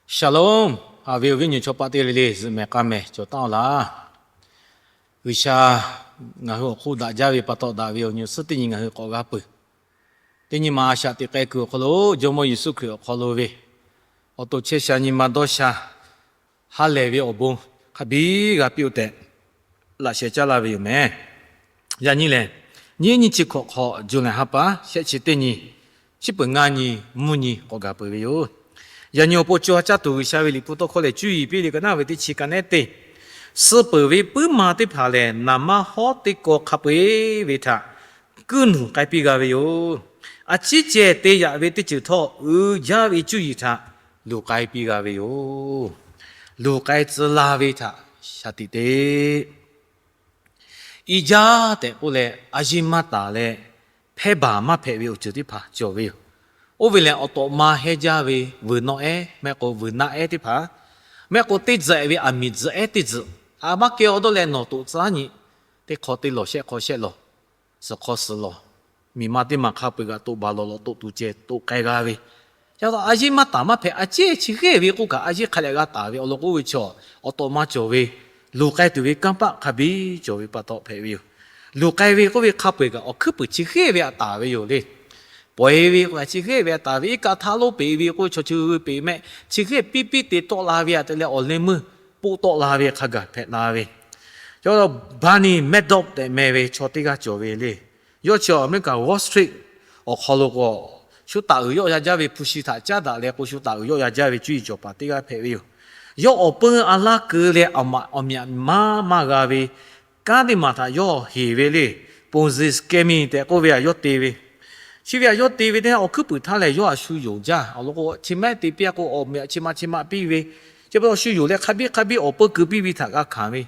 Shalom. Haꞈ ve awˬ viˉ awˬ nyi chaw paˆ teˇ g'aˇ le le zuhꞈ mehˬ k'a mehˬ cawˬ taˉ-oˬ laˇ. G'uiˬsha ngaˬ hui awˬ hk'oˆ daꞈ jaˇ ve pa taw, daꞈ ve awˬ nyi awˬ suhˉ teˇ nyi ngaˬ hui k'awꞈ g'a peuˬ. Teˇ nyi ma a shaꞈ teꞈ k'ai kuiˬ awˬ hk'aw lo Jawˇmawˇ Yeˍsuˆ Hkriꞈ awˬ hk'aw lo ve awˬ to chehˇ sha nyi ma dawˇ sha ha lehˬ ve awˬ bon hk'a biˇ g'a piˇ-oˆ tehꞈ laꞈ sheh caˉ laˇ ve yoˬ mehˬ. Yaꞈ nyi lehˬ, nyiˇ nyiˇ chi hkawꞈ hk'awꞈ July ha pa shehˆ chi teˇ nyi, chi peuˬ ngaˇ nyi mvuhˇ nyi k'awꞈ gaˬ peuˬ ve yoˬ. Yaꞈ nyi awˬ pon co ha caˇ tuˬ G'uiˬsha ve Liꞈ hpu tawˇ hkawˇ lehˬ, Cuˇ yiˍ piˇ liꞈ ka naˉ ve teˇ chi ka nehˉ teˇ, suh peuˬ ve puiˉ ma teˇ hpaˍ lehˬ, naˍ manˇ hawˉ teˇ kaw hk'a peu-eˬ ve htaꞈ kuiˇ nuˬ k'ai piˇ g'a ve yoˬ. A ciˉ ceh te yaꞈ ve teˇ ceuˬ htawˇ, uiˍ jaˇ ve cuˇ yiˍ htaꞈ luˬ k'ai piˇ g'a ve yoˬ. Luˬ k'ai tcuh la ve htaꞈ shaˍ tiꞈ te. I jaˇ tehꞈ k'oˆ leh, a yeˇ maˇ taˍ leh, hpehˇ baˬ maˇ hpehꞈ ve awˬ ceuˬ teˇ hpaˍ cawˬ ve yoˬ. Oˇ ve lehˬ, awˬ tawꞈ ma hehnˇ jaˇ ve vuiˬ nawˆ ehˉ mehˆ k'o vuiˬ naˆ ehˉ teˇ hpaˍ, mehˆ k'o teˇ tzuhꞈ ve aˬ miˍ tzuhꞈ ehˉ teˇ tzuhꞈ, a maˇ kehˬ-aw dawˇ leh nawˬ toꞈ tcuh laˇ nyi, teˇ hk'aw teˇ lawˬ, shehˆ hk'aw shehˆ lawˬ, suhˍ hk'aw suhˍ lawˬ, miˬ ma teˇ maˬ hk'a peu-eˬ kaꞈ toꞈ baˬ lawˬ lawˬ toꞈ tuˬ ceh toꞈ k'ai g'a ve. Yaꞈ taw a yeˇ maˇ taˍ maˇ hpehꞈ, a ciˉ chi hk'e ve k'oˆ kaꞈ a yeˇ hk'a lehꞈ g'a taˍ ve awˬ lawn k'oˆ ve chaw, awˬ tawꞈ ma cawˬ ve, luˬ k'ai tuˬ ve kanˇ paˆ hk'a biˇ cawˬ ve pa taw hpehꞈ ve yoˬ. Luˬ k'ai ve k'oˆ ve hk'a peu-eˬ kaꞈ awˬ hkuiˉ puiˍ chi hk'e ve htaꞈ taˍ ve yoˬ le. Pawehˇ ve k'o chi hk'e ve htaꞈ taˍ ve, iˉ kaˆ htaˇ lonˉ peꞈ ve k'o chaw chi ve peꞈ mehˆ chi hk'e piˇ piˇ te tawˆ la ve htaꞈ te leh awˬ leh meuˇ poˆ tawˆ la ve hk'a gaˬ hpehꞈ la ve. Yaꞈ taw Bernie Madoff tehꞈ meh ve chaw teˇ g'aˇ cawˬ ve le. Yawˇ chi America Wall Street awˬ hk'aw lo k'o, shu taˍ uiˍ yawˆ ya jaˇ ve hpu shi htaꞈ caˉ daꞈ leh k'o, shu taˍ uiˍ yawˆ ya jaˇ ve cuˇ yiˍ cawˬ paˍ teˇ g'aˇ hpehꞈ ve yoˬ. Yawˇ awˬ peu a laˇ keu leh awˬ maꞈ awˬ myaꞈ maˇ maˇ g'a ve kanˉ teˇ maˬ htaꞈ yawˇ heˍ ve le. Ponzi scheme tehꞈ k'oˆ ve htaꞈ yawˇ te ve. Chi ve htaꞈ yawˇ te ve teˇ yanˇ, awˬ hkuiˉ puiˍ htaˇ lehˬ yawˇ a shu yonˍ jaˇ. Awˬ lawn k'o, chi maˇ te piˇ-a k'o, awˬ myaꞈ chi ma chi ma piˇ ve, chi pa taw shu yonˍ leh hk'a biˇ hk'a biˇ awˬ peu keu piˇ ve htaꞈ g'a hkanˍ ve.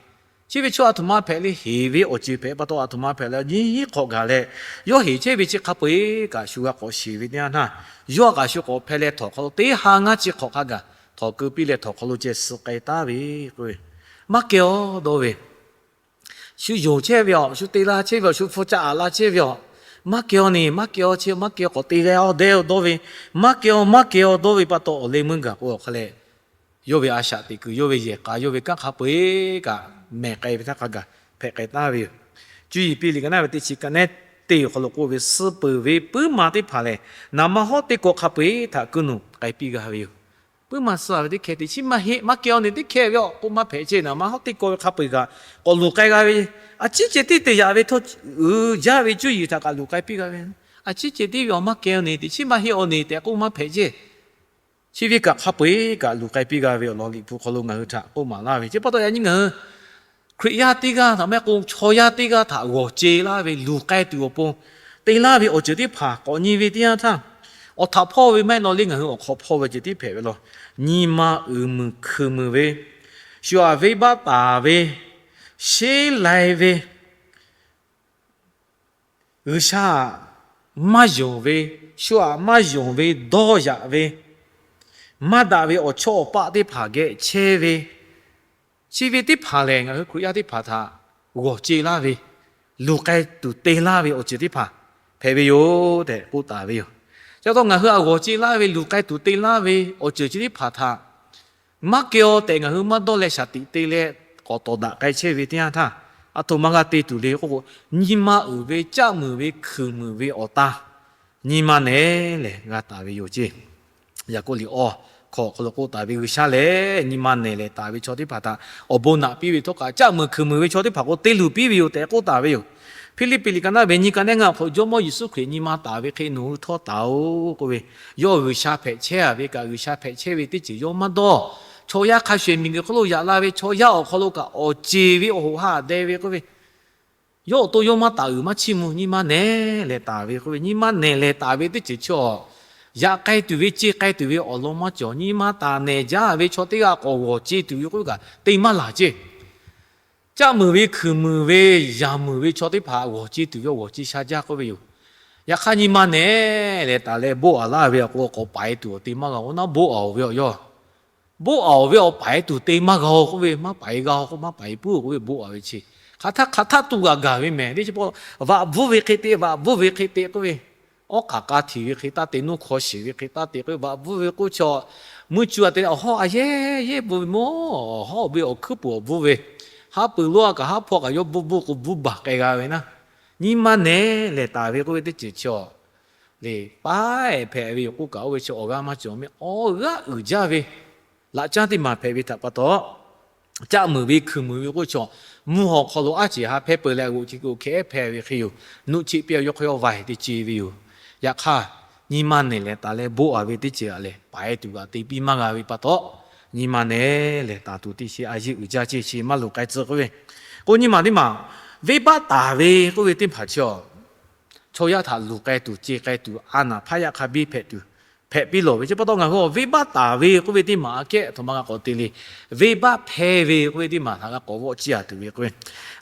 Chi ve chaw a htoꞈ ma hpehꞈ le, heˍ ve awˬ ceuˬ hpehꞈ pa taw a htoꞈ ma hpehꞈ leh nyiˇ hinˉ hk'awꞈ gaˬ leh, yawˇ heˍ chehˇ ve chi hk'a peu-eˬ kaꞈ shu g'a k'awꞈ sheˍ ve teˇ yanˇ htaˇ, yawˇ kaꞈ shu k'awꞈ hpehˇ leh htawnˍ hk'aw lo teˇ ha ngaˇ chi hk'awꞈ hk'a gaˬ htawnˍ keu piˇ leh htawnˍ hk'aw lo ceh suh k'ai taˉ ve k'o, maˇ kehˬ-aw dawˇ ve, shu yonˍ chehˇ ve awˬ, shu te la chehˇ ve awˬ, shu hpu caˆ aꞈ la chehˇ ve awˬ, maˇ kehˬ-aw ni, maˇ kehˬ-aw chi, maˇ kehˬ-aw k'awꞈ te g'a-aw dehꞈ-aw dawˇ ve, maˇ kehˬ-aw maˇ kehˬ-aw dawˇ ve pa taw awˬ leh meuˇ gaˬ k'o awˬ hk'a leh, yawˇ ve a shaꞈ teꞈ kuiˬ, yawˇ ve yehˬ k'a, yawˇ ve kanˉ hk'a peu-eˬ kaꞈ mehˬ k'ai ve htaˇ hk'a gaˬ hpehꞈ k'ai taˉ ve yoˬ. Cuˇ yiˍ piˇ liꞈ ka naˉ ve teˇ chi ka nehˉ teˇ awˬ hk'aw lo k'oˆ ve, Suh peuˬ ve puiˉ ma teˇ hpaˍ lehˬ, naˍ manˇ hawˉ teˇ kaw hk'a peu-eˬ htaꞈ kuiˇ nuˬ k'ai piˇ g'a ve yoˬ. Puiˉ ma suh ve teˇ hkeh teꞈ chiˉ maˇ heˆ, maˇ kehˬ-aw ni teˇ hkeh ve awˬ k'oˆ maˇ hpehꞈ ceˇ. Naˍ manˇ hawˉ teˇ kaw ve hk'a peu-eˬ kaꞈ k'awꞈ luˬ k'ai g'a ve, a ciˉ ceh tiˉ te yaꞈ ve htawˇ, uiˍ jaˇ ve cuˇ yiˍ htaꞈ kaꞈ luˬ k'ai piˇ g'a ve, a ciˉ ceh tiˉ ve awˬ maˇ kehˬ-aw ni teꞈ chiˉ maˇ heˆ-aw ni tehꞈ k'oˆ maˇ hpehꞈ ceˇ. Chi ve kaꞈ hk'a peu-eˬ kaꞈ luˬ k'ai piˇ g'a ve awˬ lawn Liꞈ hpu hk'aw lo ngaˬ hui htaꞈ k'oˆ maˍ laˇ ve. Chi pa taw yaꞈ nyi ngaˬ hui Hkriꞈ yaˇ teˇ g'aˇ htaꞈ mehˆ k'o chaw yaˇ teˇ g'aˇ htaꞈ g'awˬ ce laˇ ve, luˬ k'ai tuˬ awˬ pon te laˇ ve awˬ ceuˬ teˇ hpaˍ k'awꞈ nyi ve teˇ yanˇ htaˇ, awˬ htaꞈ hpawˇ ve maˇ heˆ law le, ngaˬ hui awˬ hk'aw hpawˇ ve ceuˬ tiˉ hpehꞈ ve law. Nyi ma uiˍ muiˬ hkui muiˬ ve, shu aꞈ venˇbaˆ taˍ ve, sheˉ lai ve, G'uiˬsha aꞈ maˇ yonˍ ve, shu aꞈ maˇ yonˍ ve, dawˇ yaꞈ ve, maˇ daꞈ ve awˬ chawˇ awˬ paˆ teˇ hpaˍ geh chehˇ ve, chi ve teˇ hpaˍ lehˬ ngaˬ hui Hkriꞈ yaˇ teˇ hpaˍ htaꞈ g'awˬ ce laˇ ve, luˬ k'ai tuˬ te laˇ ve awˬ ceuˬ teˇ hpaˍ hpehꞈ ve yoˬ tehꞈ k'oˆ taˍ ve yoˬ. Chi pa taw ngaˬ hui aꞈ g'awˬ ce laˇ ve, luˬ k'ai tuˬ te laˇ ve awˬ ceuˬ chi teˇ hpaˍ htaꞈ maˇ kehˬ-aw tehꞈ ngaˬ hui maˇ dawˇ leh shaˍ tiꞈ te leh k'awꞈ tawˍ daꞈ k'ai chehˇ ve teˇ yanˇ htaˇ, aˬ htoꞈ ma g'a te tuˬ le k'oˆ k'o, nyi ma uiˍ ve, caˆ muiˬ ve, hkuiˬ muiˬ ve awˬ ta nyi ma nehˬ lehˬ g'a taˍ ve yoˬ ceˇ. Yaˍkoˆ liꞈ awˬ hkawꞈ hk'aw lo k'oˆ taˍ ve, G'uiˬsha lehˬ nyi ma nehˬ lehˬ taˍ ve chaw teˇ hpaˍ htaꞈ awˬ bon naꞈ piˇ ve htawˇ kaꞈ, caˆ muiˬ hkuiˬ muiˬ ve chaw teˇ hpaˍ k'o te luˬ piˇ ve yoˬ tehꞈ k'oˆ taˍ ve yoˬ. Hpiˇliˇpiˆ liꞈ ka naˉ ve nyiˇ ka nehˉ ngaˇ awˬ hk'aw lo Jawˇmawˇ Yeˍsuˆ Hkriꞈ nyi ma taˍ ve hk'e nawˬ hui htawˇ taˍ-oꞈ k'oˆ ve, yawˇ G'uiˬsha hpehꞈ chehˇ-a ve kaꞈ, G'uiˬsha hpehꞈ chehˇ ve teˇ ceuˬ yawˇ maˇ dawˇ. Chaw yaˇ hk'a shuˍ shuˍ miˬguiˬ hk'oˆ lo yaꞈ la ve chaw yaˇ awˬ hk'aw lo kaꞈ awˬ ceˬ ve awˬ hoꞈ ha deh ve k'oˆ ve, yawˇ awˬ to yawˇ maˇ taˍ uiˍ maˇ chiˇ mvuh, nyi ma nehˬ lehˬ taˍ ve k'oˆ ve, nyi ma nehˬ lehˬ taˍ ve teˇ ceuˬ chi awˬ, yaꞈ k'ai tuˬ ve ceˇ k'ai tuˬ ve awˬ lawn maˇ cawˬ. Nyi ma taˍ nehˬ jaˇ ve chaw teˇ g'aˇ k'awꞈ g'awˬ ce tuˬ ve k'oˆ ve kaꞈ te maˇ laˬ ceˇ. Caˆ muiˬ ve, hkuiˬ muiˬ ve, yaˍ muiˬ ve chaw teˇ hpaˍ g'awˬ ce tuˬ ve awˬ g'awˬ ce sha jaˇ k'oˆ ve yoˬ. Yaꞈ hk'aˇ nyi ma nehˬ lehˬ taˍ leh boˆ aˍ laˇ ve awˬ k'o, k'awꞈ paiˍ tuˬ awˬ te maˇ g'a-o. Naˉ boˆ aˍ-oˬ ve awˬ yawˇ, boˆ aˍ-oˬ ve awˬ paiˍ tuˬ te maˇ g'a-o k'oˆ ve, maˇ paiˍ g'a-o k'o maˇ paiˍ puiˉ-oˬ k'oˆ ve, boˆ aˍ ve chi hk'aˬ htaˆ hk'aˬ htaˆ tuˬ g'aꞈ gaˬ ve mehˬ. Teˇ chi pa vaꞈ bvuhˇ ve hk'e te, vaꞈ bvuhˇ ve hk'e te k'oˆ ve, awˉ k'aˍ k'a htiꞈ ve hk'e taˇ te, nuˇ hkawˇ shiˍ ve hk'e taˇ te k'o, vaꞈ bvuhˇ ve k'oˆ chaw, mvuhˇ cuˇ a te leh awˬ hawˉ a yehˉ yehˉ bvuhˇ ve mawˬ, awˬ hawˉ awˬ be awˬ hkuiˉ puˍ awˬ bvuhˇ ve, haˉ pui lonˉ a kaꞈ haˉ hpawˇ kaꞈ yawˇ bvuhˇ bvuhˇ k'o bvuhˇ baˬ k'ai g'a ve naˉ, nyi ma nehˬ lehˬ taˍ ve k'oˆ ve teˇ ceuˬ chaw le, paˉ ehˍ hpehꞈ ve yoˬ k'oˆ kaꞈ, oˇ ve chi awˬ g'aˇ maˇ cawˬ mehˍ. Awˬ g'aˇ uiˍ jaˇ ve laꞈ caˉ teˇ maˬ hpehꞈ ve htaꞈ pa taw, caˆ muiˬ ve hkui muiˬ ve k'oˆ chaw, mvuhˇ haw hk'aw lo aˉ ceˬ ha hpehˇ peu leh g'oꞈ ce k'o hkehˉ hpehˇ ve hk'e yoˬ. Nuˆ cheˆ piˇ a yawˇ hk'aw yawˇ vaiˬ te ce ve yoˬ. Yaꞈ hk'aˇ, nyi ma nehˬ lehˬ taˍ leh bon a ve teˇ ceuˬ aꞈ lehˬ, paiˍ tuˬ g'aꞈ te piˇ maˇ g'a ve pa taw, nyi ma nehˬ lehˬ taˍ tuˬ teˇ sheˍ a yeˇ uiˍ jaˇ ceˇ chi maˇ luˬ k'ai tcuh k'oˆ ve. K'o nyi ma teˇ maˬ, venˇbaˆ taˍ ve k'oˆ ve teˇ hpaˍ chi a chaw yaˇ htaꞈ luˬ k'ai tuˬ, ce k'ai tuˬ, a naˍ hpaˇ yaˇ hk'a biˇ hpehꞈ tuˬ, hpehꞈ piˇ lawˬ ve chi pa taw, ngaˬ hui venˇbaˆ taˍ ve k'oˆ ve teˇ maˬ aꞈ kehˉ a htoꞈ ma g'a k'awꞈ te le. Venˇbaˆ hpehˇ ve k'oˆ ve teˇ maˬ htaꞈ g'a k'awꞈ g'awˆ ciˇ a tuˬ ve k'oˆ ve,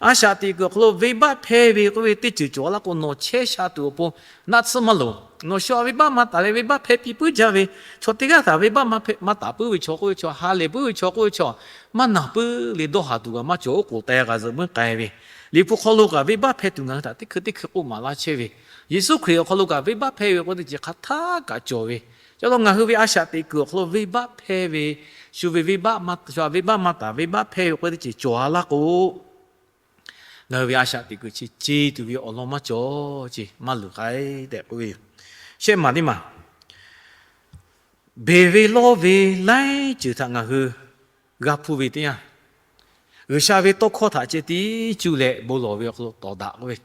a shaꞈ teꞈ kuiˬ awˬ hk'aw lo venˇbaˆ hpehˇ ve k'oˆ ve teˇ ceuˬ cawˬ a laˇ k'o, nawˬ chehˇ sha tuˬ awˬ pon naˆ tsuhˇ maˇ loˍ. Nawˬ shu a venˇbaˆ maˇ taˍ leh venˇbaˆ hpehˇ piˇ puiˉ jaˇ ve, chaw teˇ g'aˇ htaꞈ venˇbaˆ maˇ taˍ puiˉ ve chaw k'oˆ ve chaw, ha lehˬ puiˉ ve chaw k'oˆ ve chaw, maˇ naˬ puiˉ le dawˇ haˍ tuˬ g'a maˇ cawˬ. Oˉ k'oˍ teh g'a zuhꞈ muiˉ k'ai ve, Liꞈ hpu hk'aw lo kaꞈ venˇbaˆ hpehˇ tuˬ ngaˬ hui htaꞈ teˇ hkui teˇ hkui k'oˆ maˍ laˇ chehˇ ve, Yeˍsuˆ Hkriꞈ awˬ hk'aw lo kaꞈ venˇbaˆ hpehˇ ve k'oˆ teˇ ceuˬ hk'aˬ htaˇ kaꞈ cawˬ ve. Chi pa taw ngaˬ hui ve a shaꞈ teꞈ kuiˬ awˬ hk'aw lo venˇbaˆ hpehˇ ve, shu ve venˇbaˆ maˇ, shu a venˇbaˆ maˇ taˍ venˇbaˆ hpehˇ ve k'oˆ teˇ ceuˬ cawˬ a laˇ k'o, ngaˬ hui ve a shaꞈ teꞈ kuiˬ chi ce tuˬ ve awˬ lawn maˇ cawˬ ce, maˇ luˬ k'ai tehꞈ k'oˆ ve yoˬ. Shehˆ maˬ teˇ maˬ, beˬ ve lawˇ ve laiˉ ceuˬ htaꞈ ngaˬ hui g'a hpuˇ ve teˇ yanˇ, G'uiˬsha ve tawˇ hkawˇ htaꞈ ceh tiˉ cuˇ leh bon lawˬ ve awˬ hk'aw lo tawˍ daꞈ k'oˆ ve,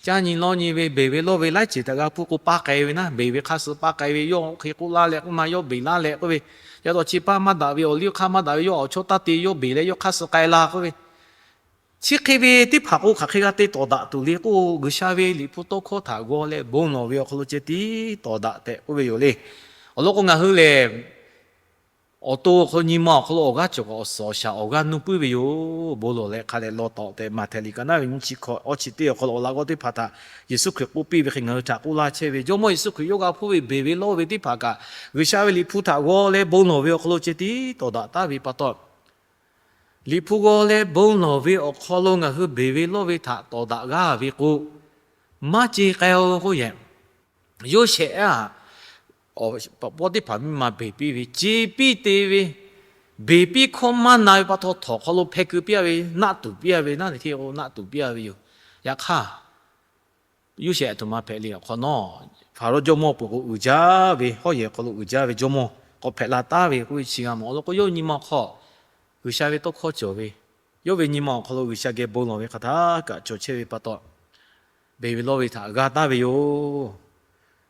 caˇ nyi lawˇ nyi ve beˬ ve lawˇ ve laiˉ ceuˬ htaꞈ g'a hpuˇ k'o paˇ k'ai ve naˉ, beˬ ve hk'aˇ suh paˇ k'ai ve, yawˇ oˇ hk'e k'oˆ laˇ leh k'oˆ ma yawˇ beˬ laˇ leh k'oˆ ve, yaꞈ taw chi paˇ maˇ daꞈ ve awˬ liˇ hk'aˇ maˇ daꞈ ve yawˇ awˬ chawˇ taˇ te, yawˇ beˬ leh yawˇ hk'aˇ suh k'ai la k'oˆ ve, chi hk'e ve teˇ hpaˍ k'o hk'aˬ hk'e g'a te tawˍ daꞈ tuˬ le k'o, G'uiˬsha ve Liꞈ hpu tawˇ hkawˇ htaꞈ g'aw leh bon lawˬ ve awˬ hk'aw lo ceh tiˉ tawˍ daꞈ tehꞈ k'oˆ ve yoˬ le. Awˬ lawn k'o ngaˬ hui lehˬ, awˬ to awˬ hk'aw lo nyi ma awˬ hk'aw lo awˬ g'aˇ cawˬ kaꞈ awˬ suhˍ awˬ shaˍ awˬ g'aˇ nuˇ puiˉ ve yoˬ. Bon lawˬ leh hk'a dehꞈ law taˍ tehꞈ Maꞈhtehˍ liꞈ ka naˉ ve nyiˇ chi hkawꞈ awˇ chi teˇ awˬ hk'aw lo awˬ laꞈ g'awˇ teˇ hpaˍ htaꞈ Yeˍsuˆ Hkriꞈ k'oˆ piˇ ve hk'e ngaˬ hui htaꞈ k'oˆ laˇ chehˇ ve, Jawˇmawˇ Yeˍsuˆ Hkriꞈ yawˇ g'a hpuˇ ve beˬ ve lawˇ ve teˇ hpaˍ kaꞈ G'uiˬsha ve Liꞈ hpu htaꞈ g'aw leh bon lawˬ ve awˬ hk'aw lo ceh tiˉ tawˍ daꞈ taˍ ve pa taw, Liꞈ hpu g'aw leh bon lawˬ ve awˬ hk'aw lo ngaˬ hui beˬ ve lawˇ ve htaꞈ tawˍ daꞈ g'aˇ ve k'o, maˇ ce k'ai-o k'oˆ yehˬ. Yoˇsehꞈ aꞈ, pawˆ teˇ hpaˍ miˇ ma beˬ piˇ ve, ce piˇ te ve, beˬ piˇ hkawˇ maˇ na ve pa taw htawnˍ hk'aw lo hpeh keu piˇ a ve, naˆ tuˍ piˇ a ve, naˆ tuˍ piˇ a ve yoˬ. Yaꞈ hk'aˇ, Yoˇsehꞈ aˬ htoꞈ ma hpehꞈ le awˬ hk'awꞈ nawˉ, Hpaˍrawˇ jawˇmawˇ peuˬ k'o uiˍ jaˇ ve, hawˉ yehˬ hk'aw lo uiˍ jaˇ ve jawˇmawˇ k'awꞈ hpehꞈ la taˍ ve k'oˆ ve chi g'a mawˬ. Awˬ lawn k'o yawˇ nyi ma awˬ hk'aw G'uiˬsha ve tawˇ hkawˇ cawˬ ve, yawˇ ve nyi ma awˬ hk'aw lo G'uiˬsha geh bon lawˬ ve hk'aˬ htaˇ kaꞈ cawˬ chehˇ ve pa taw, beˬ ve lawˇ ve htaꞈ g'a taˍ ve yoˬ.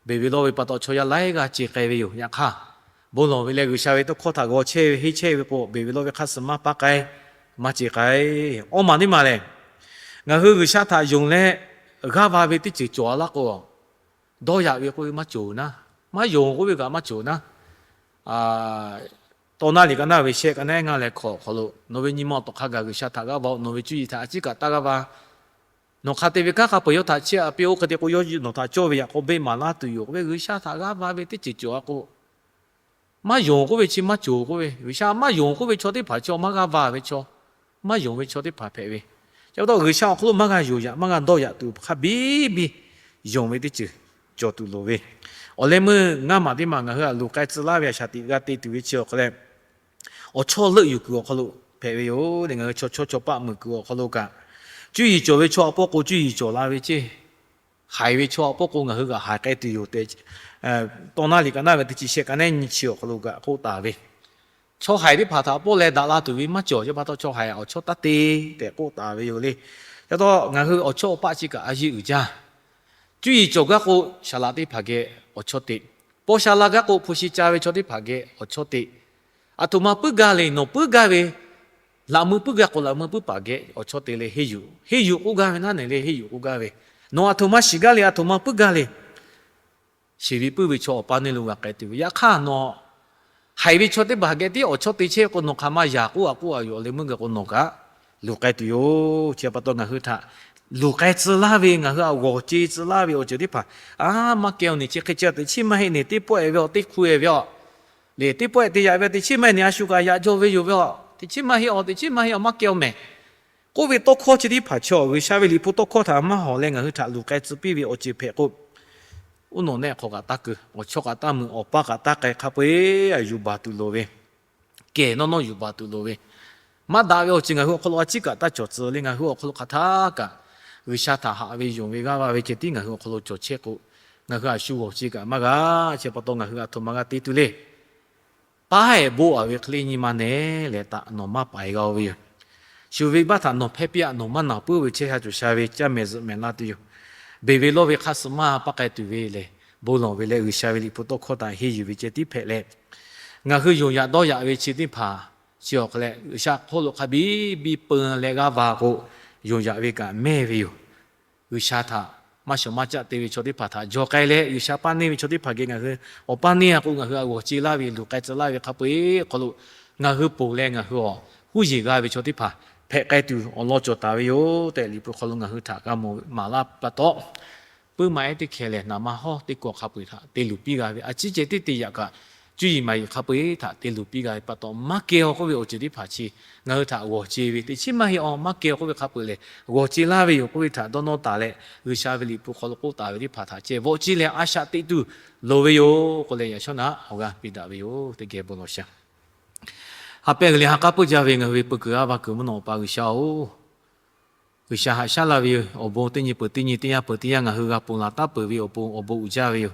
Beˬ ve lawˇ ve pa taw chaw yaˇ laiˉ g'aˇ ce k'ai ve yoˬ. Yaꞈ hk'aˇ, bon lawˬ ve leh G'uiˬsha ve tawˇ hkawˇ htaꞈ g'aw chehˇ ve henˇ chehˇ ve k'o, beˬ ve lawˇ ve hk'aˇ suh maˇ paˇ k'ai, maˇ ce k'ai. Awˇ maˬ teˇ maˬ lehˬ, ngaˬ hui G'uiˬsha htaꞈ yonˍ leh g'aˇ va ve teˇ ceuˬ cawˬ a laˇ k'o, dawˇ yaꞈ ve k'oˆ ve maˇ cawˬ naˉ, maˇ yonˍ k'oˆ ve kaꞈ maˇ cawˬ naˉ. Tawˇ naˉ liꞈ ka naˉ ve shehˆ ka naˉ ngaˇ leh hkawꞈ awˬ hk'aw lo, Nawˬ ve nyi ma awˬ tawˍ hk'a gaˬ G'uiˬsha htaꞈ g'aˇ va-oˬ. Nawˬ ve cuˇ yiˍ htaꞈ a ciˉ kaꞈ taˇ g'aˇ va. Nawˬ hk'a te ve kanˉ hk'a peu-eˬ yawˇ htaꞈ chiˇ aꞈ piˇ-oˆ. Hk'e te k'o, yawˇ nawˬ htaꞈ cawˇ ve yaꞈ k'aw beˆ maˍ laˇ tuˬ yoˬ k'oˆ ve, G'uiˬsha htaꞈ g'aˇ va ve teˇ ceuˬ cawˬ a k'o, maˇ yonˍ k'oˆ ve chi maˇ cawˬ k'oˆ ve, G'uiˬsha maˇ yonˍ k'oˆ ve chaw teˇ hpaˍ chi maˇ g'aˇ va ve chaw, maˇ yonˍ ve chaw teˇ hpaˍ hpehꞈ ve. Chi pa taw G'uiˬsha awˬ hk'aw lo maˇ g'a yonˍ yaꞈ maˇ g'a dawˇ yaꞈ tuˬ hk'a biˇ biˇ yonˍ ve teˇ ceuˬ cawˬ tuˬ loˍ ve. Awˬ leh meuˇ ngaˇ maˬ teˇ maˬ ngaˬ hui htaꞈ luˬ k'ai tcuh laˇ ve a shaꞈ teꞈ g'a te tuˬ ve chi awˬ hk'aw leh, awˬ chawˇ leuˆ yuˬ kuiˬ awˬ hk'aw lo hpehꞈ ve yoˬ. Ngaˬ hui chaw chawˇ chaw paˆ muiˬ kuiˬ awˬ hk'aw lo kaꞈ, cuˇ yiˍ cawˬ ve chaw awˬ pawˆ k'o cuˇ yiˍ cawˬ la ve ceˇ, haiˬ ve chaw awˬ pawˆ k'o ngaˬ hui kaꞈ haiˬ k'ai tuˬ yoˬ tehꞈ, Tawˇ naˉ liꞈ ka naˉ ve teˇ chi shehˆ ka naˉ nyi chi awˬ hk'aw lo kaꞈ k'oˆ taˍ ve. Chaw haiˬ teˇ hpaˍ htaꞈ pawˆ leh daꞈ la tuˬ ve maˇ cawˬ. Chi pa taw chaw haiˬ awˬ chawˇ taˇ te tehꞈ k'oˆ taˍ ve yoˬ le. Chi pa taw ngaˬ hui awˬ chawˇ awˬ paˆ chi kaꞈ a yeˇ uiˍ jaˇ. Cuˇ yiˍ cawˬ gaˇ k'o, saˍ laꞈ teˇ hpaˍ geh awˬ chawˇ te. Paw sha la gaˇ k'o, hpu shi ca ve chaw teˇ hpaˍ geh awˬ chawˇ te. Aˬ htoꞈ ma puiˉ gaˇ le, nawˬ puiˉ gaˇ ve, laꞈ mui puiˉ gaˇ k'o, laꞈ mui puiˉ paˍ geh awˬ chawˇ te leh henˇ yuˬ, henˇ yuˬ k'oˆ gaˇ ve naˉ nehˬ le, henˇ yuˬ k'oˆ gaˇ ve. Nawˬ aˬ htoꞈ ma shiˍ gaˇ le, aˬ htoꞈ ma puiˉ gaˇ le, shiˍ ve puiˉ ve chaw awˬ pa neˇ lo g'a k'ai tuˬ ve. Yaꞈ hk'aˇ nawˬ haiˬ ve chaw teˇ hpaˍ geh tiˉ awˬ chawˇ te chehˇ k'o, nawˬ hk'aˬ ma yaꞈ k'oˆ a k'oˆ a yoˬ. Awˬ leh meuˇ gaˬ k'o nawˬ kaꞈ luˬ k'ai tuˬ yoˬ. Chi pa taw ngaˬ hui htaꞈ luˬ k'ai tcuh laˇ ve, ngaˬ hui htaꞈ g'awˬ ce tcuh laˇ ve awˬ ceuˬ teˇ hpaˍ, a, maˇ keh-o nehˬ, chi hk'e ceh teꞈ chiˉ maˇ heˆ nehˬ, teˇ pawehˇ ve awˬ teˇ hkui-e ve aw, lehˬ teˇ pawehˇ te yaꞈ ve teꞈ chiˉ maˇ heˆ nehˬ, a shu kaꞈ yaꞈ jaw ve yoˬ ve aw, teꞈ chiˉ maˇ heˆ aw, teꞈ chiˉ maˇ heˆ aw, maˇ keh-o mehˬ. K'oˆ ve tawˇ hkawˇ chi teˇ hpaˍ chaw G'uiˬsha ve Liꞈ hpu tawˇ hkawˇ htaꞈ maˇ hawˬ leh ngaˬ hui htaꞈ luˬ k'ai tcuh piˇ ve awˬ ceuˬ hpehꞈ k'o, Uˉ nawˬ nehˆ hk'aw kaꞈ taˇ keu, awˬ chawˇ kaꞈ taˇ mui, awˬ paˇ kaꞈ taˇ k'ai hk'a peu-eˬ, a yuˬ baˬ tuˬ loˍ ve, kehˬ nawˇ nawˇ yuˬ baˬ tuˬ loˍ ve, maˇ daꞈ ve awˬ ceuˬ ngaˬ hui awˬ hk'aw lo a ciˉ kaꞈ taˇ cawˬ tcuh le. Ngaˬ hui awˬ hk'aw lo hk'aˬ htaˇ kaꞈ G'uiˬsha htaꞈ haꞈ ve yonˍ ve g'aˇ va ve ceh tiˉ ngaˬ hui awˬ hk'aw lo cawˬ chehˇ k'o, ngaˬ hui a shu g'awˬ ce kaꞈ maˇ g'a. Chi pa taw ngaˬ hui a htoꞈ ma g'a te tuˬ le. Paˉ ehˍ bon aˬ ve hk'e le nyi ma nehˬ leh taꞈ nawˬ maˇ paiˍ g'a-o ve yoˬ. Shu ve baˆ htaꞈ nawˬ hpehˇ piˇ-aꞈ nawˬ maˇ naˬ puiˉ ve chehˇ sha cawˬ sha ve caˇ mehˍ zuhꞈ mehˍ laˇ tuˬ yoˬ. Beˬ ve lawˇ ve hk'aˇ suh maˇ paˇ k'ai tuˬ ve lehˬ, bon lawˬ ve leh G'uiˬsha ve Liꞈ hpu tawˇ hkawˇ htaꞈ henˇ yuˬ ve ceh tiˉ hpehꞈ leh, ngaˬ hui yonˍ yaꞈ dawˇ yaꞈ ve chi teˇ hpaˍ chi awˬ hk'a leh G'uiˬsha hk'oˆ lo hk'a biˇ biˇ peu leh g'aˇ va k'o, yonˍ yaꞈ ve kaꞈ mehˇ ve yoˬ. G'uiˬsha htaꞈ maˇ shawˍ maˇ caˆ te ve chaw teˇ hpaˍ htaꞈ jaw k'ai leh, G'uiˬsha paˇ neˇ ve chaw teˇ hpaˍ geh ngaˬ hui awˬ paˇ neˇ a k'o, ngaˬ hui a g'awˬ ce laˇ ve luˬ k'ai tcuh laˇ ve hk'a peu-eˬ hk'aw lo ngaˬ hui ponˬ leh ngaˬ hui awˬ huˉ yeˬ g'a ve chaw teˇ hpaˍ hpehꞈ k'ai tuˬ awˬ lawn cawˬ taˍ ve yoˬ tehꞈ, Liꞈ hpu hk'aw lo ngaˬ hui htaꞈ g'a mawˬ maˍ laˇ pa taw, puiˉ ma ehˉ teˇ hkeh lehˬ, naˍ ma hawˉ teˇ kaw hk'a peu-eˬ htaꞈ te luˬ piˇ g'a ve, a ciˉ ceh teˇ te yaꞈ kaꞈ cuˇ yiˍ maˍ yiˍ hk'a peu-eˬ htaꞈ te luˬ piˇ g'a ve pa taw, maˇ keh-o k'oˆ ve awˬ ceuˬ teˇ hpaˍ chi ngaˬ hui htaꞈ g'awˬ ce ve, teꞈ chiˉ maˇ heˆ-aw, maˇ keh-o k'oˆ ve hk'a peu-eˬ lehˬ, g'awˬ ce laˇ ve yoˬ k'oˆ ve htaꞈ dawˇ nawˇ taˍ leh, G'uiˬsha ve Liꞈ hpu hk'aw lo k'oˆ taˍ ve teˇ hpaˍ htaꞈ ceh vawˆ ciˇ leh a shaꞈ teꞈ tuˬ loˍ ve yoˬ k'oˆ leh, yaꞈ shawˉ naꞈ awˬ g'aˇ piˇ daꞈ ve yoˬ. Teˇ geh bon lawˬ shaˍ. Ha pehˇ g'uiˬ leh ha k'aˉ peuˇ jaˇ ve ngaˬ hui ve peu kuiˬ g'aˇ va kuiˬ mvuhˇ naw awˬ pa G'uiˬsha-oˬ, G'uiˬsha haꞈ shaˉ laˇ ve awˬ bon teˇ nyi peuˬ teˇ nyi, teˇ yanˇ peuˬ teˇ yanˇ ngaˬ hui g'a ponˬ laˬ taˉ peuˬ ve awˬ pon awˬ bon uiˍ jaˇ ve yoˬ.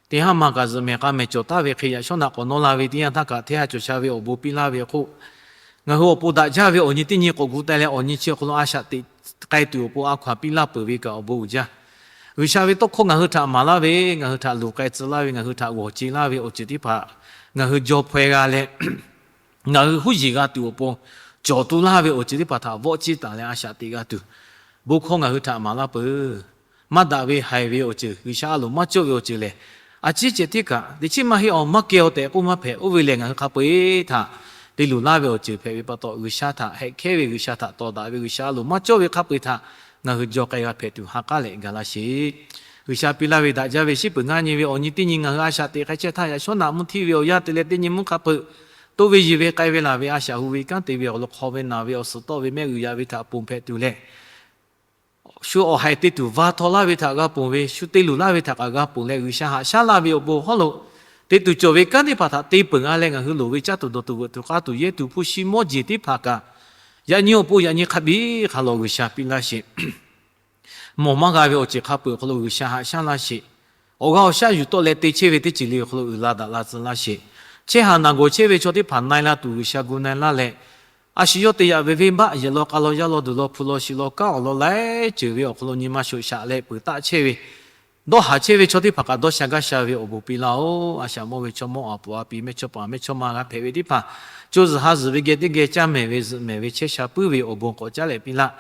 Teˇ haˉ ma kaꞈ zuhꞈ mehˍ k'a mehˍ cawˬ taˍ ve hk'e, yaꞈ shawˉ naꞈ k'awꞈ nawˉ la ve teˇ yanˇ htaˇ kaꞈ hteˇ ha cawˬ sha ve awˬ bon piˇ laˇ ve awˬ hk'oˆ, ngaˬ hui awˬ pon daꞈ jaˇ ve awˬ nyi teˇ nyi k'awꞈ gu teh leh, awˬ nyi chi awˬ hk'aw lo a shaꞈ teꞈ k'ai tuˬ awˬ pon a hkaw-anˬ piˇ laˇ peuˬ ve kaꞈ awˬ bon uiˍ jaˇ. G'uiˬsha ve tawˇ hkawˇ ngaˬ hui htaꞈ maˍ laˇ ve, ngaˬ hui htaꞈ luˬ k'ai tcuh laˇ ve, ngaˬ hui htaꞈ g'awˬ ce laˇ ve awˬ ceuˬ teˇ hpaˍ ngaˬ hui jaw hpaweh g'a leh, ngaˬ hui huˉ yeˬ g'a tuˬ awˬ pon cawˬ tu laˇ ve awˬ ceuˬ teˇ hpaˍ htaꞈ vawˆ ciˇ taˍ leh a shaꞈ teꞈ g'a tuˬ, bon hkawˇ ngaˬ hui htaꞈ maˍ laˇ peuˬ. Maˇ daꞈ ve haiˬ ve awˬ ceuˬ, G'uiˬsha a loˍ maˇ cawˇ ve awˬ ceuˬ lehˬ, a ciˉ ceh tiˉ kaꞈ teꞈ chiˉ maˇ heˆ-aw, maˇ keh-aw tehꞈ k'oˆ maˇ hpehꞈ. Oˇ ve lehˬ, ngaˬ hui hk'a peu-eˬ htaꞈ te luˬ laˇ ve awˬ ceuˬ hpehꞈ ve pa taw, G'uiˬsha htaꞈ hehꞈ hkehˉ ve, G'uiˬsha htaꞈ tawˍ daꞈ ve, G'uiˬsha a loˍ maˇ cawˇ ve hk'a peu-eˬ htaꞈ ngaˬ hui jaw k'ai g'a hpehꞈ tuˬ ha k'aˉ leh ga laˇ sheˍ. G'uiˬsha piˇ laˇ ve daꞈ jaˇ ve shiˉ peuˬ ngaˇ nyi ve awˬ nyi teˇ nyi ngaˬ hui a shaꞈ teꞈ k'ai chehˇ htaˇ, yaꞈ shawˉ naꞈ mvuhˇ htiˇ ve awˬ yanˇ te leh teˇ nyi mvuhˇ hk'a peuꞈ, toˇ ve yiˬ ve k'ai ve laˬ ve a shaꞈ hu ve kanˉ te ve awˬ lawn hk'aw ve naˬ ve awˬ suhˍ tawˆ ve mehˆ g'uiˬ yaꞈ ve htaꞈ ponˬ hpehꞈ tuˬ leh, shu awˬ haiˬ te tuˬ va htaw laˇ ve htaꞈ g'a ponˬ ve, shu te luˬ laˇ ve htaꞈ kaꞈ g'a ponˬ leh, G'uiˬsha haꞈ shaˉ laˇ ve awˬ bon hawˉ lo te tuˬ cawˬ ve kanˉ teˇ hpaˍ htaꞈ te peuˬ g'a leh, ngaˬ hui loˍ ve caˇ tuˬ dawˬ tuˬ veuꞈ tuˬ k'aˇ tuˬ yehˇ tuˬ hpu shi mawˇ jeˬ teˇ hpaˍ kaꞈ, yaꞈ nyi awˬ pon yaꞈ nyi hk'a biˇ hk'a lawˬ G'uiˬsha piˇ laˇ sheˍ. Mawˬ maˇ g'a ve awˬ ceuˬ hk'a peuˬ awˬ hk'aw lo G'uiˬsha haꞈ shaˉ laˇ sheˍ. Awˬ g'aˇ awˬ shaˉ yuˬ tawˆ leh te chehˇ ve teˇ ceuˬ le awˬ hk'aw lo uiˍ la daꞈ la tcuh laˇ sheˍ. Chehˇ haˍ naˬ gawˬ chehˇ ve chaw teˇ hpaˍ na-e la tuˬ G'uiˬsha gu na-e laˇ leh, a shu yawˇ te yaꞈ ve venˇbaˆ yehˬ law k'a law yaˇ law duˬ law hpu law shi law kanˉ awˬ lawn laiˉ ceuˬ ve awˬ hk'aw lo nyi ma shoꞈ shaꞈ leh peuˬ taˆ chehˇ ve, dawˇ haˍ chehˇ ve chaw teˇ hpaˍ kaꞈ dawˇ sha gaˇ sha ve awˬ bon piˇ laˇ-oˆ. A shaꞈ mawˇ ve chaw mawˇ, a poˍ a pi mehˇchawˇ paˍ mehˇchawˇma g'a hpehꞈ ve teˇ hpaˍ, co zuhˬ ha zuhˬ ve geh teˇ geh caˇ mehˍ ve zuhꞈ mehˍ ve chehˇ sha puiˉ ve awˬ bon k'awꞈ caˉ leh piˇ laˇ.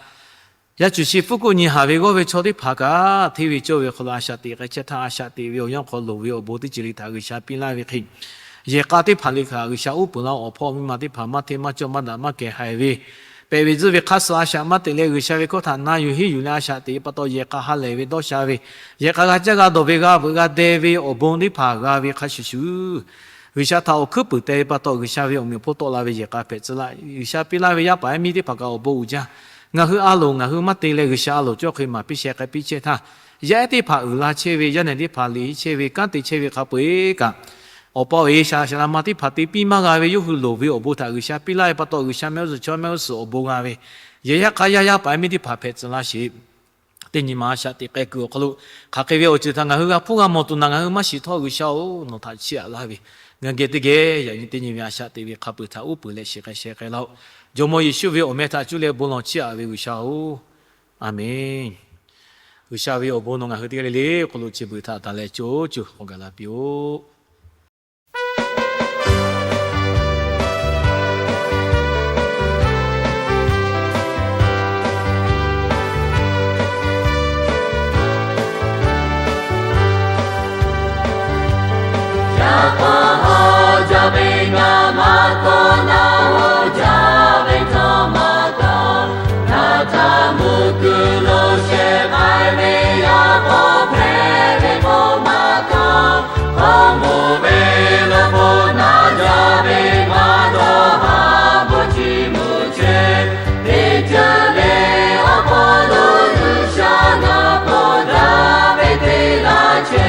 Yaˇ cuˬ shi pfuhˇ kuˆ nyi haˍ ve g'awˇ ve chaw teˇ hpaˍ kaꞈ, hteˇ ve cawˇ ve hk'aw lo a shaꞈ teꞈ k'ai chehˇ htaˇ, a shaꞈ teꞈ ve awˬ yanˇ hk'aw loˍ ve awˬ bon teˇ ceuˬ le htaꞈ G'uiˬsha piˇ laˇ ve hk'e, yehˬ k'a teˇ hpaˍ le kaꞈ G'uiˬsha uˉ peunˍ laˇ-oˆ. Awˬ hpawˇ miˇ ma teˇ hpaˍ maˇ hteˇ maˇ cawˇ maˇ daꞈ maˇ kehˬ haiˬ ve, pehꞈ ve tzuhˇ ve hk'aˇ suh a shaꞈ maˇ teꞈ leh, G'uiˬsha ve hkawˇ htaꞈ na yuˬ henˇ yuˬ leh a shaꞈ teꞈ pa taw, yehˬ k'a ha lehˬ ve dawˇ sha ve, yehˬ k'a g'a caˇ g'a dawˬ ve g'a veuꞈ g'a deh ve awˬ bon teˇ hpaˍ g'a ve hk'a shuˍ shuˍ, G'uiˬsha htaꞈ awˬ hkuiˉ puiˍ teh ve pa taw, G'uiˬsha ve awˬ meꞈ awˬ hponˇ tawˆ la ve yehˬ k'a hpehꞈ tcuh laˇ. G'uiˬsha piˇ laˇ ve yaˇ paˍ yaˇ miˇ teˇ hpaˍ kaꞈ awˬ bon uiˍ jaˇ. Ngaˬ hui a loˍ ngaˬ hui maˇ te leh G'uiˬsha a loˍ cawˇ hk'e maˍ piˇ sheh k'ai piˇ chehˇ htaˇ, yaˇ ehˉ teˇ hpaˍ uiˍ la chehˇ ve, yaˇ nehˬ teˇ hpaˍ liꞈ henˇ chehˇ ve, kanˉ te chehˇ ve hk'a peu-eˬ kaꞈ, awˬ pa awˬ e shaˍ laꞈ ma teˇ hpaˍ te piˇ maˇ g'a ve yawˇ hui loˍ ve awˬ bon htaꞈ G'uiˬsha piˇ laˇ ve pa taw, G'uiˬsha mehˆ g'uˇ suhˍ chaw mehˆ g'uˇ suhˍ awˬ bon g'a ve, yehˬ yaˇ k'a yaˇ yaˇ paˍ yaˇ miˇ teˇ hpaˍ hpehꞈ tcuh laˇ sheˍ. Teˇ nyi ma a shaꞈ teꞈ k'ai kuiˬ awˬ hk'aw lo, hk'aˬ hk'e ve awˬ ceuˬ htaꞈ ngaˬ hui g'a hpuˇ g'a mawˬ tuˬ naˬ ngaˬ hui maˇ shiˍ htawˇ, G'uiˬsha-oˬ, nawˬ htaꞈ chiˇ aꞈ laˇ ve, ngaˬ geh teˇ geh yaꞈ nyi teˇ nyi ve a shaꞈ teꞈ ve hk'a peuˬ htaꞈ uˉ peunˍ leh shiˍ k'ai sheh k'ai laˇ-oˆ. Jawˇmawˇ Yeˍsuˆ ve awˬ meh htaꞈ cuˇ leh bon lawˬ chiˇ aꞈ ve G'uiˬsha-oˬ, Aˍmenˍ. G'uiˬsha ve awˬ bon nawˬ ngaˬ hui teˇ g'aˇ le le awˬ hk'aw lo chi beuꞈ htaꞈ taˍ leh co co k'awꞈ gaˬ la piˇ-oˆ. Yaꞈ k'aw ha jaˇ ve ngaˬ maˇ kawꞈ na, oˇ jaˇ ve htawˇ maˇ kawꞈ na, htaˇ mvuhˇ kuiˬ lo shehˍ k'ai ve yaˇ k'aw hpehꞈ ve k'o maˇ kawꞈ, k'awꞈ mvuh ve law k'o na jaˇ ve maˇ dawˇ haˍ bon chi mvuh chehˇ. Teˇ ceuˬ le awˬ hk'aw lo G'uiˬsha na k'oˆ daꞈ ve te laˇ chehˇ.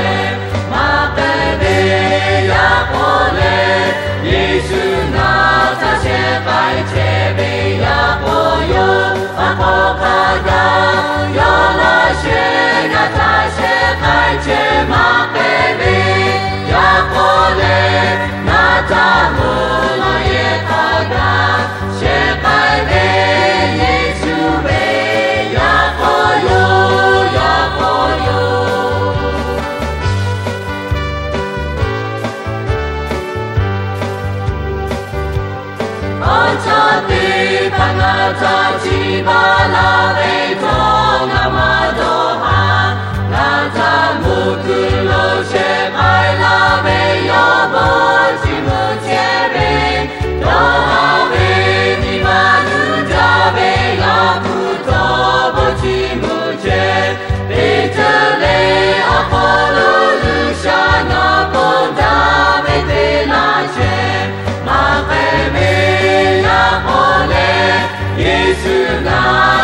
Ngaˬ htaꞈ chiˇ baˬ laˇ ve htawˇ ngaˬ maˇ dawˇ haˍ. Ngaˬ htaꞈ mvuhˇ kuiˬ lo shehˍ k'ai laˇ ve yawˇ bon chiˇ mvuh chehˇ ve, dawˇ haˍ ve nyi ma yuˬ jaˇ ve Yaˇ hpu htawˇ bon chiˇ mvuh chehˇ. Peˍtruˆ leh awˬ hk'aw lo G'uiˬsha ngaˬ k'oˆ daꞈ ve te laˇ chehˇ. Maˇ hpehꞈ ve yaˇ k'awꞈ leh, Yeˍsuˆ ngaˬ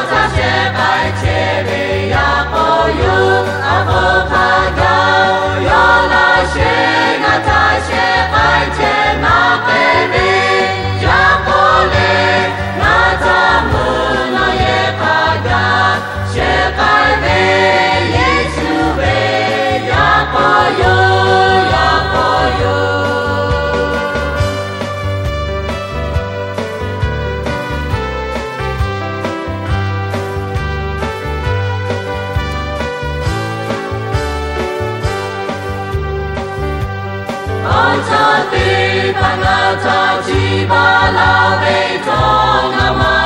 htaꞈ shehˍ k'ai chehˇ ve yaˇ k'awꞈ yoˬ. A hk'aw hk'a gaˬ yawˇ laꞈ sheh ngaˬ htaꞈ shehˍ k'ai chehˇ. Maˇ hpehꞈ ve yaˇ k'awꞈ leh, ngaˬ htaꞈ mvuhˇ naw yehˬ hk'a gaˬ shehˍ k'ai ve Yeˍsuˆ ve yaˇ k'awꞈ yoˬ, yaˇ k'awꞈ yoˬ. Awˬ chaw teˇ hpaˍ ngaˬ htaꞈ chiˇ baˬ laˇ ve htawˇ ngaˬ maˇ